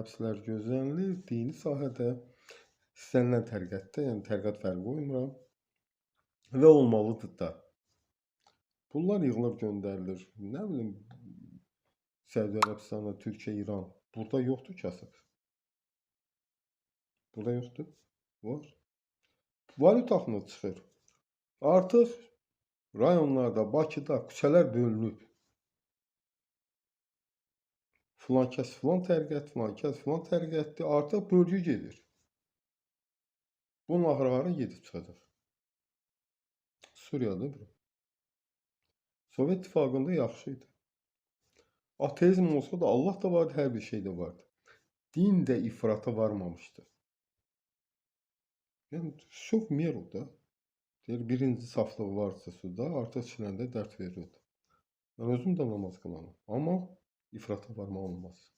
Həbslər gözlənilir. Dini sahədə, istənilən təriqətdə, yəni təriqət fərqi qoymuram. Və olmalıdır da. Pullar yığılır, göndərilir. Nə bilim, Səudiyyə Ərəbistanı, Türkiyə, İran. Burada yoxdur kasıb. Burada yoxdur. Var. Valyuta axını çıxır. Artıq rayonlarda, Bakıda küçələr bölünüb. Filan kəs filan təriqət, filan kəs filan təriqətdir. Artıq bölgü gedir. Bunun axırı hara gedib çıxacaq? Suriyada bu. Sovet İttifaqında yaxşı idi. Ateizm olsa da Allah da vardı, hər bir şey də vardı. Din də ifrata varmamışdı. Yəni, çox meru da. Deyir, birinci saflığı varsa suda, artıq çiləndə dərd verir. Mən özüm də namaz qılanam. Amma ifrata varmaq olmaz.